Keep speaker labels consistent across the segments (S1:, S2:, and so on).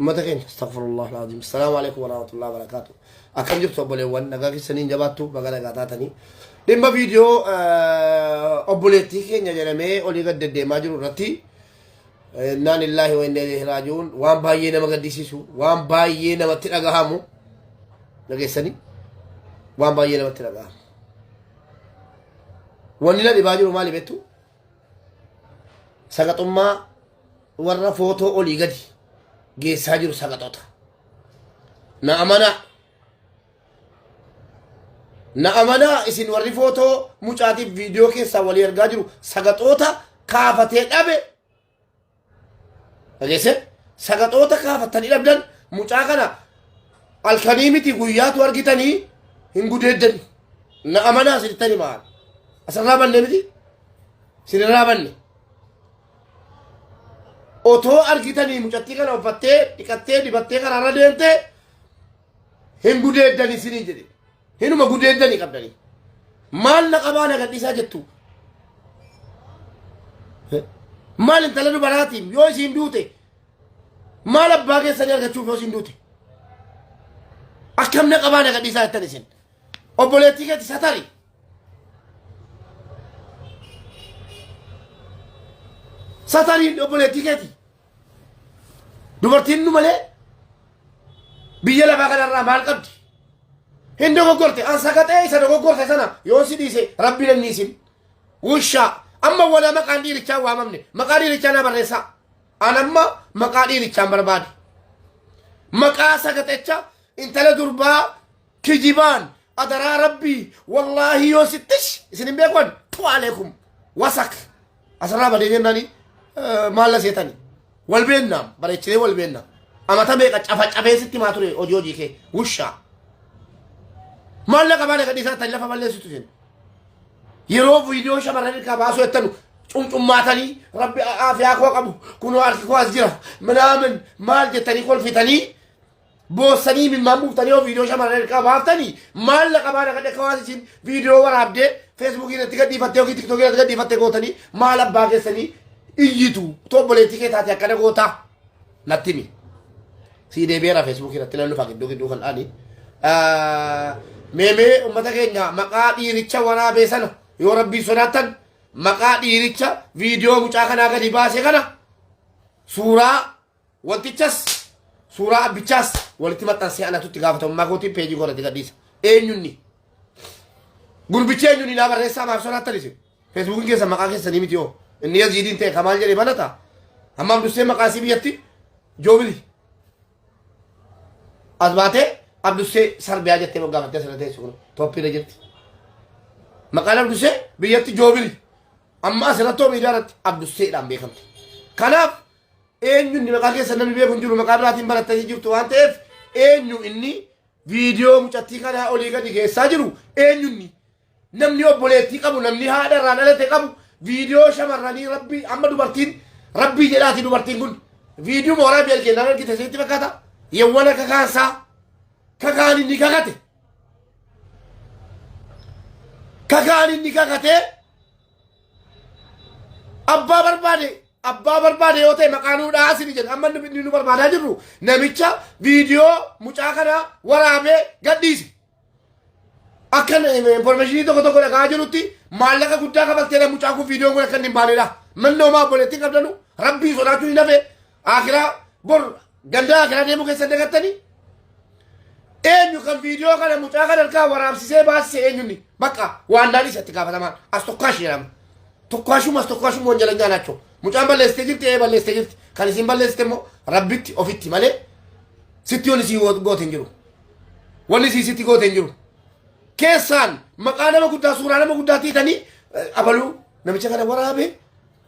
S1: Ummata keenya astaghfirullah alazim. Assalaamu alaikum warahmatullahi wabarakatuh. Akkam jirtu obboleewwan nagaa keessaniin jabaattu baga nagaa taatanii. Dhimma viidiyoo obboleettii keenya jedhamee olii gad deddeemaa jiru irratti innaa lillaahi wa inna ilayhi raaji'uun waan baay'ee nama gaddisiisu waan baay'ee namatti dhagahamu dhageessanii waan baay'ee namatti dhagahamu. Wanni na dhibaa jiru maali beektu? Sagaxummaa warra footoo olii gadi geessaa jiru sagaxoota. Na amanaa. Na amanaa isin warri footoo mucaatiif viidiyoo keessaa walii ergaa jiru sagaxoota kaafatee dhabe. Dhageesse? Sagaxoota kaafattanii dhabdan mucaa kana halkanii miti guyyaatu argitanii hin gudeeddan. Na amanaa isinittan himaa. Asirraa banne miti? Isinirraa banne. Otoo argitanii mucattii kana uffattee dhiqattee dibattee karaarra deemtee hin gudeeddan isinii jedhe. Hinuma gudeeddanii qabdanii. Maal na qabaa na gadhiisaa jettu. Maal intala dubaraatiin yoo isiin duute maal abbaa keessanii argachuuf yoo isiin duute. Akkam na qabaa na gadhiisaa jettan isin. Obboleettii keetti satari. Satariin obboleettii keeti. Dubartiin nu malee biyya lafaa kanarraa maal qabdi? Hin dogoggorte. An sagaxee isa dogoggorte sana yoo si dhiise rabbi nan dhiisin. Wushaa. Amma wala maqaan dhiirichaa waamamne. Maqaa dhiirichaa na barreessaa. An amma maqaa dhiirichaan barbaade. Maqaa sagaxecha intala durbaa kijibaan adaraa rabbii wallaahi yoo sittish isin hin beekwan tu aleekum wasak asirraa badee jennaani maal la seetani wal beennaa bareechinee wal beennaa amata meeqa cafa cafee sitti maa ture hojii hojii kee wushaa maallaqa maal gadhiisaa tan lafa balleessitu isin yeroo viidiyoo shamarran irkaa baasuu jettanu cumcummaatanii rabbi aafiyaa koo qabu kunoo harki koo as jira minaamin maal jettanii kolfitanii boossanii imimmaan buuftanii yoo viidiyoo shamarran irkaa baaftanii maallaqa baana kadhe akka waan isin viidiyoo waraabdee feesbuukii irratti gadhiifattee yookiin tiktookii irratti gadhiifattee gootanii maal abbaa keessanii iyyitu utuu obboleettii kee taate akkana gootaa natti himi. Sii deebi'eera feesbuukii irratti nan dhufa gidduu gidduu kan dhaani. Meemee uummata keenya maqaa dhiiricha waraabee sana yoo rabbii sodaattan maqaa dhiiricha viidiyoo mucaa kanaa gadi baase kana suuraa Wantichas suuraa abbichaas walitti maxxansee anatu itti gaafatamummaa kootiin peejii koo irratti gadhiisa. Eenyunni? Gurbichi eenyunni naa barreessaa maaf sodaattan isin? Feesbuukiin keessan maqaa keessanii miti yoo. Inni Yaziidiin ta'e kamaal jedhee banata. Amma Abdussee maqaa isii biyyatti Joobili. As baatee Abdussee Sarbiyaa jettee moggaafattee asirra teessu kun tooppiirra jirti. Maqaan Abdussee biyyatti Joobili. Amma asirratti hoo miidiyaa irratti Abdusseedhaan beekamte. Kanaaf Eenyu inni maqaa keessan namni beeku hin jiru maqaa biraatiin barattanii jirtu waan ta'eef eenyu inni viidiyoo mucattii kanaa olii gadi geessaa jiru eenyu inni namni obboleettii qabu namni haadha irraa dhalate qabu viidiyoo shamarranii rabbii amma dubartiin rabbii jedhaati dubartiin kun viidiyoo mooraa beelkee naan argite sitti fakkaata yewwana kakaansaa kakaan inni kakate kakaan inni kakatee Abbaa barbaade abbaa barbaade yoo ta'e maqaa nuu dhahaa isin jedha. Amma inni nu barbaadaa jirru namicha viidiyoo mucaa kana waraabee gadhiise. Akka informationii tokko tokko dhaga'aa jirutti maallaqa guddaa kafalteedha mucaan kun viidiyoon kun akka inni hin baanedha. Mannoo maa obboleettii qabdanu rabbii sodaachuun hin hafe akiraa bor ganda akiraa deemuu keessan dagattanii. Eenyu kan viidiyoo kana mucaa kana harkaa waraabsisee baasise eenyunni bakka waannaan isa itti gaafatamaan as tokkaash jedhama. Tokkaashuma as tokkaashuma wanjalanyaa naachoo. Mucaan balleessitee jirti ee balleessitee jirti. Kan isin balleessite immoo rabbitti ofitti malee sitti yoon isii goote hin jiru. Wanni isii sitti goote hin jiru. Keessaan maqaa nama guddaa suuraa nama guddaa tiitanii abaluu namicha kana waraabe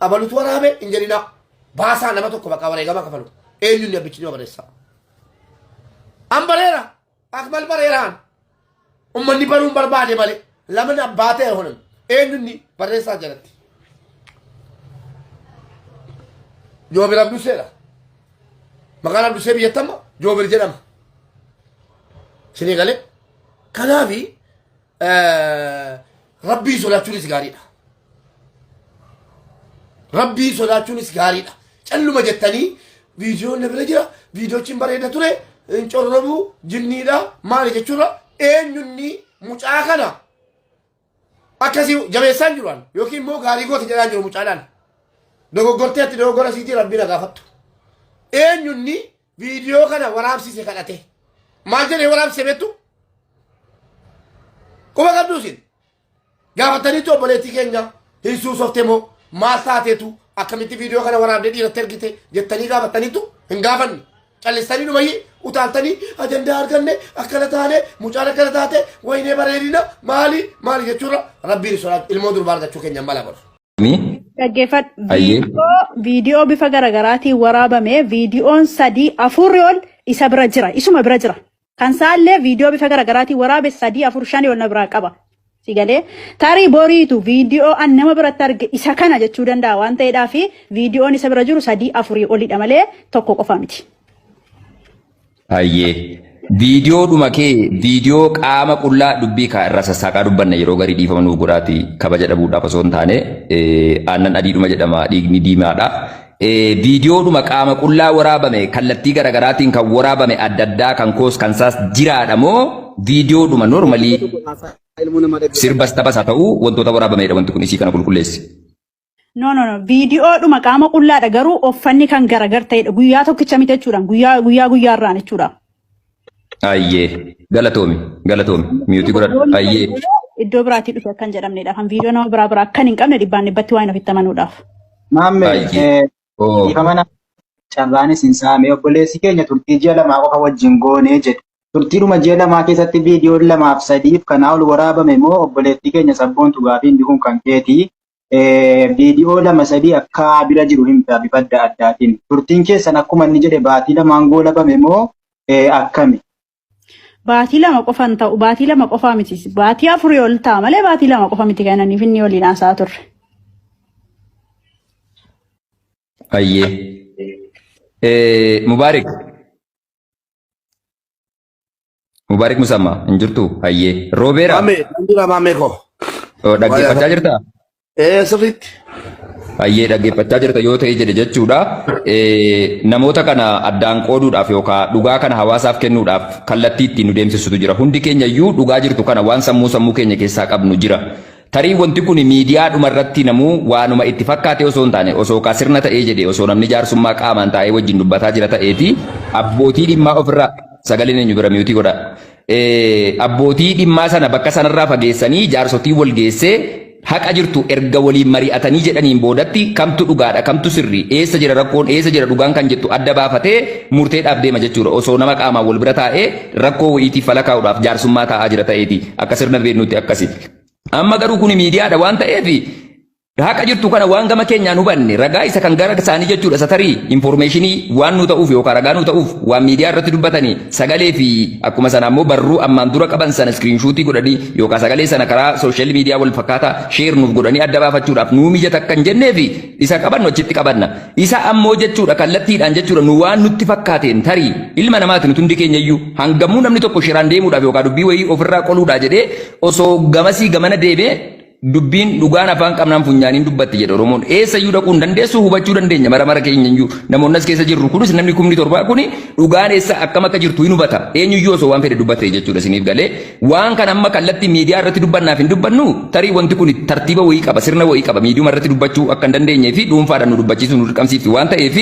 S1: abalutu waraabe hin jedhinaa. Baasaa nama tokko bakka wareegama kafalu. Eenyunni abbichi ni barreessaa. An bareera. Akmal bareeraan. Ummanni baruun barbaade malee. Laman abbaa ta'e honan. Eenyunni barreessaa jalatti. Joobir Abduseedha. Maqaan Abdusee biyyatti amma Joobir jedhama. Isinii galee. Kanaafi Rabbiin sodaachuunis gaariidha. Rabbiin sodaachuunis gaariidha. Calluma jettanii Viidiyoon na bira jira. Viidiyoochi hin bareeda ture. Hin corrobuu jinniidha. Maali jechuudha. Eenyunni mucaa kana akkasii jabeessaan jiru an yookiin immoo gaarii goote jedhaan jiru mucaadhaan. Dogoggortee atti dogoggora siitii rabbii na gaafattu. Eenyunni viidiyoo kana waraabsise kadhate. Maal jedhee waraabsise beektu? Quba qabduu isin. Gaafataniitu obboleettii keenya hin suusofte moo maal taateetu akkamitti viidiyoo kana waraabdee dhiiratti ergite jettanii gaafataniitu hin gaafanne. Callistanii dhumayyi utaaltanii ajandaa arganne akkana taane mucaan akkana taate waynee bareedina maali maali jechuurra rabbiin sodaatu ilmoo durbaa argachuu keenya mala godhu.
S2: Dhaggeeffadhu.
S3: Ayyee.
S2: Viidiyoo bifa garaagaraatiin waraabame viidiyoon sadii afurii ol isa bira jira. Isuma bira jira. Kan isaallee viidiyoo bifa garaagaraatiin waraabe sadii afur shanii ol na biraa qaba. Si galee tarii boriitu viidiyoo an nama biratti arge isa kana jechuu danda'a waan ta'eedhaaf viidiyoon isa bira jiru sadii afurii olidha malee tokko qofa miti.
S3: Hayyee. Viidiyoodhuma kee viidiyoo qaama qullaa dubbii kaa irraa sassaaqaa dubbanna yeroo garii dhiifama nuuf godhaati kabaja dhabuudhaaf osoo hin taane aannan adiidhuma jedhama dhiigni diimaadha. Viidiyoodhuma qaama qullaa waraabame kallattii garaagaraatiin kan waraabame adda addaa kan koos kan saas jiraadha moo viidiyoodhuma normalii sirbas taphas haa ta'u wantoota waraabameedha wanti kun isii kana qulqulleessi.
S2: No, no, no. Viidiyoodhuma qaama qullaadha garuu uffanni kan garagar ta'edha. Guyyaa tokkicha miti jechuudha. Guyyaa guyyaa guyyaarraan jechuudha.
S3: Ayyee galatoomi galatoomi miyuutii godhadhu ayyee.
S2: Iddoo biraatii dhufe akkan jedhamnedha. Kan viidiyoo nama biraa biraa akkan hin qabne dhibbaan dhibbatti waan ofitti amanuudhaaf.
S4: Maammee
S3: Ayyee. Oo.
S4: dhiifama na carraanis hin saame obboleessi keenya turtii ji'a lamaa qofa wajjin goonee jedhe. Turtiidhuma ji'a lamaa keessatti viidiyoon lamaaf sadiif kanaa ol waraabame moo obboleettii keenya sabboontu gaafiin kun kan keetii viidiyoo lama sadii akka bira jiru himta bifa adda addaatiin. Turtiin keessan akkuma inni jedhe baatii lamaan goolabame moo akkami?
S2: Baatii lama qofa hin ta'u. Baatii lama qofaa miti. Baatii afurii ol ta'a malee baatii lama qofa miti kan inni inni waliin haasa'aa turre.
S3: Ayyee. Mubaarik. Mubaarik Musammaa hin jirtu? Hayyee. Roobeera.
S1: Maamee, nan jira maamee koo.
S3: Oh, Dhaggeeffachaa jirtaa?
S1: Ee sirriitti.
S3: Hayyee dhaggeeffachaa jirta yoo ta'e jedhe jechuudha. Namoota kana addaan qooduudhaaf yookaan dhugaa kana hawaasaaf kennuudhaaf kallattii ittiin nu deemsisutu jira. Hundi keenya iyyuu dhugaa jirtu kana waan sammuu sammuu keenya keessaa qabnu jira. Tarii wanti kun miidiyaadhuma irratti namuu waanuma itti fakkaatee osoo hin taane osoo kaa sirna ta'ee jedhe osoo namni jaarsummaa qaamaan taa'ee wajjin dubbataa jira ta'eeti abbootii dhimmaa ofirraa sagaleen eenyu bira miyuutii godha. Abbootii dhimmaa sana bakka sanarraa fageessanii jaarsotii wal geessee haqa jirtu erga waliin mari'atanii jedhaniin boodatti kamtu dhugaadha kamtu sirrii eessa jira rakkoon eessa jira dhugaan kan jettu adda baafatee murteedhaaf deema jechuudha osoo nama qaamaan wal bira taa'ee rakkoo wayiitiif fala kaa'uudhaaf jaarsummaa taa'aa jira ta'eeti akka sirna beeknutti akkasi. Amma garuu kuni miidiyaadha waan ta'eef haqa jirtu kana waan gama keenyaan hubanne ragaa isa kan gara isaanii jechuudha isa tarii infoormeeshinii waan nu ta'uuf yookaan ragaa nu ta'uuf waan miidiyaa irratti dubbatanii sagalee fi akkuma sana ammoo barruu ammaan dura qaban sana iskiriinshuutii godhanii yookaan sagalee sana karaa sooshaal miidiyaa wal fakkaataa sheer nuuf godhanii adda baafachuudhaaf nuu mijata kan jennee fi isa qabannu achitti qabanna. Isa ammoo jechuudha kallattiidhaan jechuudha nu waan nutti fakkaateen tarii ilma namaati nuti hundi keenya iyyuu hangamuu namni tokko shiraan deemuudhaaf yookaan dubbii wayii ofirraa qoluudhaa jedhee osoo gamasii gamana deemee dubbiin dhugaan afaan qabnaan funyaaniin dubbatti jedhe Oromoon eessa iyyuu dhaquu hin dandeessu hubachuu dandeenya mara mara keenya iyyuu namoonni as keessa jirru kunis namni kumni torbaa kuni dhugaan eessa akkam akka jirtu hin hubata eenyuyyuu osoo waan fedhe dubbate jechuudha isiniif galee waan kan amma kallattii miidiyaa irratti dubbannaaf hin dubbannu tarii wanti kun tartiiba wayii qaba sirna wayii qaba miidiyuma irratti dubbachuu akka hin dandeenyee fi dhuunfaadhaan nu dubbachiisuu nu dirqamsiifti waan ta'eef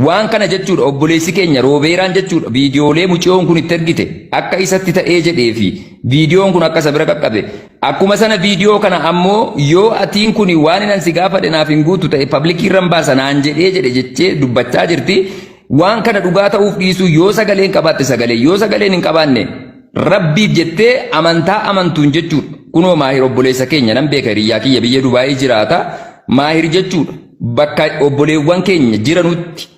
S3: waan kana jechuudha obboleessi keenya roobeeraan jechuudha viidiyoolee muciyoon kun itti ergite akka isatti ta'ee jedhee fi viidiyoon kun akka isa bira qaqqabe akkuma sana viidiyoo kana ammoo yoo atiin kun waan inni si gaafadhe naaf hin guutu ta'e paablikii irran baasa naan jedhee jedhe jechee dubbachaa jirti. Waan kana dhugaa ta'uuf dhiisuu yoo sagaleen qabaatte sagalee yoo sagaleen hin qabaanne rabbiif jettee amantaa amantuun jechuudha. Kunoo maahir obboleessa keenya nan beeka hiriyyaa kiyya biyya Dubaayii jiraata maahir jechuudha. Bakka obboleewwan keenya jiranutti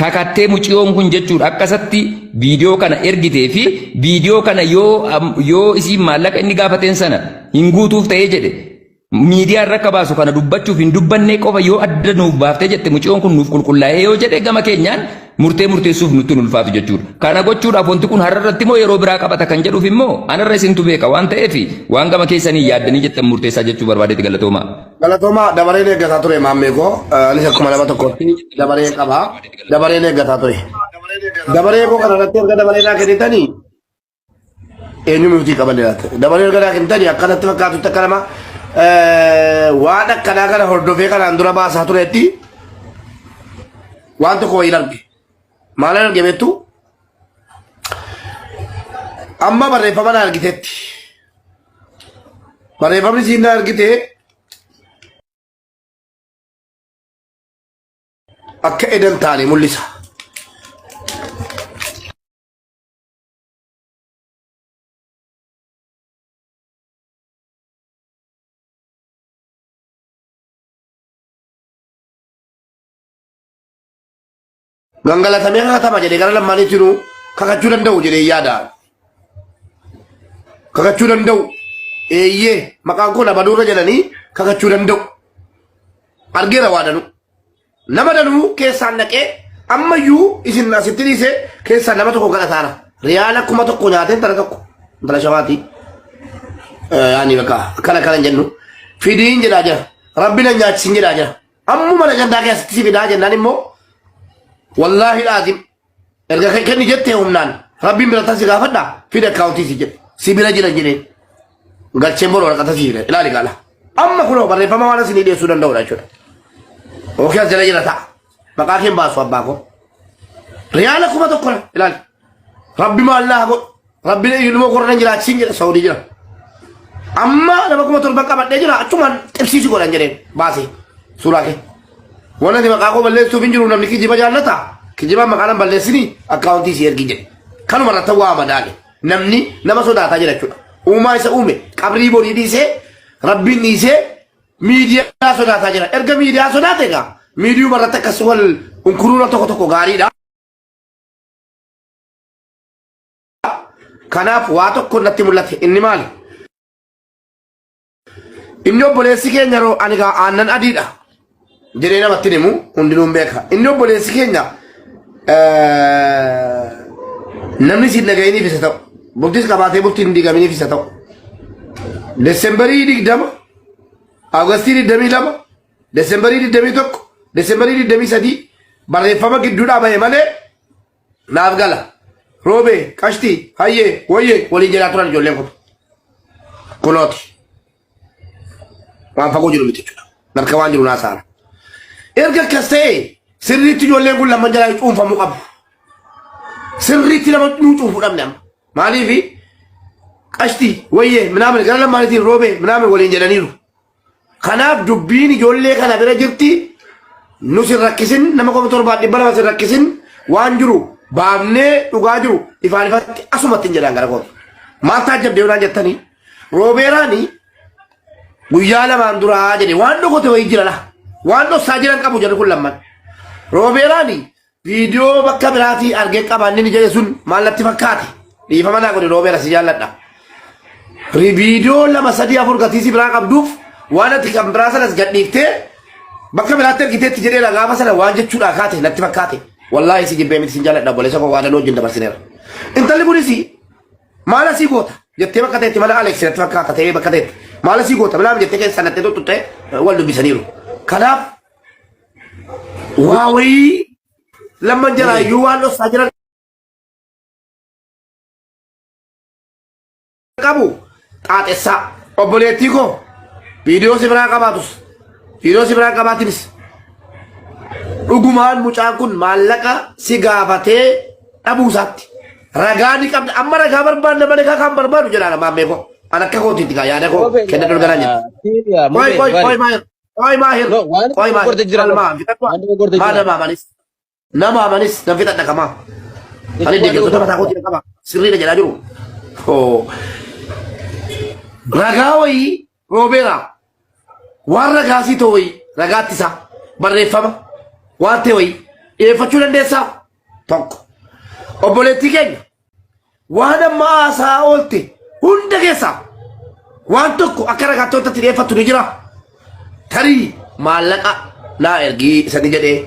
S3: kakattee muciyoon kun jechuudha akkasatti viidiyoo kana ergitee fi viidiyoo kana yoo yoo isiin maallaqa inni gaafateen sana hin guutuuf ta'ee jedhe miidiyaa irra akka baasu kana dubbachuuf hin dubbannee qofa yoo adda nuuf baaftee jette muciyoon kun nuuf qulqullaa'ee yoo jedhe gama keenyaan murtee murteessuuf nutti hin ulfaatu jechuudha. Kana gochuudhaaf wanti kun har'a irratti immoo yeroo biraa qabata kan jedhuuf immoo anarra isintu beeka waan ta'eef waan gama keessanii yaaddanii jettan murteessaa jechuu barbaadeeti galatoomaa.
S1: Galatoomaa dabareen eeggataa ture maammee koo. Anis akkuma nama tokkotti dabaree qaba. Dabareen eeggataa ture. Dabaree koo kanarratti erga dabaree naa kennitanii eenyu miftii qaban laata? Dabaree erga naa kennitanii akkanatti fakkaatutti akka nama waan akkanaa kana hordofee kanaan dura baasaa turetti waan tokko wayiin arge. Maalan arge beektu? Amma barreeffama na argitetti. Barreeffamni siin na argite akka edan taane mul'isa. Gangalatamee kakatama jedhee gara lammaaniitinuu kakachuu danda'u jedhee yaada. Kakachuu danda'u. Eeyyee maqaan koo nabaduurra jedhanii kakachuu danda'u. Argeera waa danuu. Nama danuu keessaan dhaqee ammayyuu isin asitti dhiisee keessaan nama tokko kadhataara. Riyaala 1000 nyaatee intala tokko intala shawaati. Yaani bakka akkana akkana hin jennu. Fidiin jedhaa jira. Rabbi na nyaachisin jedhaa jira. Ammuma na gandaa keessatti si fidaa jennaan immoo wallaahi laazim erga kenni jettee humnaan rabbiin bira si gaafadha fida akkaawuntii si jedhe si bira jira jedheen galcheen boru waraqata si fida ilaali gaala. Amma kunoo barreeffama waan isinii dhiyeessuu danda'udha jechuudha. Ookee as jala jira ta'a. Maqaa keen baasu abbaa koo. Riyaala 1000 ilaali. Rabbi maallaa godhu. Rabbi ilmoo korra jiraachisin jedha Saudii jira. Amma nama 7000 qabadhee jira achumaan xibsiisi godhan jedheen baasee suuraa kee. Waan ati maqaa koo balleessuuf hin jiru namni kijiba jaallata. Kijibaan maqaa nan balleessini akkaawuntii si ergi jedhe. Kanuma irratti waa madaale. Namni nama sodaataa jira jechuudha. Uumaa isa uume qabrii borii dhiisee rabbiin dhiisee miidiyaa sodaataa jira. Erga miidiyaa sodaate egaa miidiyuma irratti akkas wal unkuruura tokko tokko gaariidha. Kanaaf waa tokko natti mul'ate inni maali? Inni obboleessi keenya yeroo ani gaa aannan adiidha jedhee namatti himu hundinuu hin beeka. Inni obboleessi keenya namni siin dhaga'iniif isa ta'u bultiis qabaatee bultii hin diigaminiif isa ta'u. Desembarii 20, Awugastii 22, Desembarii 21, Desembarii 23 barreeffama gidduudhaa bahe malee naaf gala. Roobee, qashtii, hayyee, wayyee waliin jedhaa turan ijoolleen kun. Kunooti. Waan fagoo jiru miti jechuudha. Narka waan jiru naasaara. Erga akkas ta'e sirriitti ijoolleen kun lamman jalaa cuunfamuu qabu. Sirriitti lama nuu cuunfuu dhabne amma. Maaliifi qashtii, wayyee, minaamin gara lamaaniitiin roobee, minaamin waliin jedhaniiru. Kanaaf dubbiin ijoollee kana bira jirti nu sin rakkisin nama 7200 sin rakkisin waan jiru baafnee dhugaa jiru ifaan ifatti asumatti hin jedhaan gara kooti. Maal taajjabdee yoonaan jettanii roobeeraani guyyaa lamaan duraa jedhe waan dhokote wayii jira laa waan dhoksaa jiran qabu jedhu kun lamman. Roobeeraani Viidiyoo bakka biraatii argee qaba inni jedhe sun maal natti fakkaate? Dhiifama naa godhi Roobeera si jaalladha. Viidiyoo lama sadii afur gatii si biraa qabduuf waan ati kan biraa sanas gadhiiftee bakka biraatti ergiteetti jedheera gaafa sana waan jechuudhaa kaate natti fakkaate. Wallaahi si jibbee miti sin jaalladha obboleessa koo waadanuu wajjin dabarsineera. Intalli kunis maal asii goota jettee bakka ta'etti mana Alex natti fakkaata ta'ee bakka ta'etti maal asii goota bilaam jettee keessa nattee tuttuttee wal dubbisaniiru. Kanaaf Waa wayii lamman jalaa iyyuu waan dhoksaa jiran qabu xaaxessaa obboleettii koo viidiyoo si biraa qabaatus viidiyoo si biraa qabaatinis dhugumaan mucaan kun maallaqa si gaafatee dhabuu isaatti ragaa ni qabda amma ragaa barbaadna malee kan barbaadu jedhaan maammee koo an akka kootiitti kaa yaada koo kenna dorganaa jedha. Qoy qoy qoy maayir Qoy maahir.
S5: No, waan
S1: Qoy maahir.
S5: dogoggorte jira.
S1: Kalmaa fixadhu.
S5: Waan dogoggorte
S1: Maa
S5: jira.
S1: nama amanis. Nama amanis nan fixadha kamaa. Ani deeggartoota mataa kootii qaba. Sirriidha jedhaa jiru. Hoo. Ragaa wayii roobeera. Waan ragaa sii ta'u wayii ragaatti isaa barreeffama waan ta'e wayii dhiyeeffachuu dandeessaa? Tokko. Obboleettii keenya Waan amma haasaa oolte hunda keessaa waan tokko akka ragaattootatti dhiyeeffattu ni jira. Tarii maallaqa naa ergii isanii jedhee.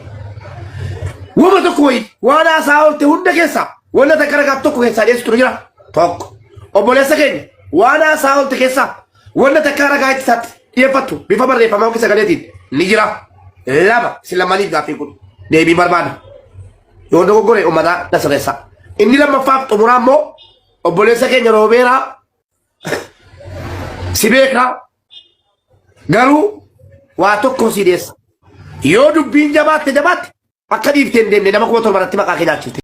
S1: Wama tokko wayii waan haasaa oolte hunda keessaa wanna takka ragaattu tokko keessaa dhiyeessitu ni jira. Tokko. Obboleessa keenya waan haasaa oolte keessaa wanna takka ragaa ittisaatti. dhiyeeffattu bifa barreeffamaa yookiin sagaleetiin ni jira. Lama isin lamaniif gaaffiin kun deebii barbaada. Yoo dogoggore uummataa na sirreessa. Inni lammaffaaf xumuraa immoo obboleessa keenya Roobeeraa si beekaa garuu waa tokko si deessa. Yoo dubbiin jabaatte jabaatte akka dhiiftee hin deemne nama 7,000 irratti maqaa kee nyaachifte.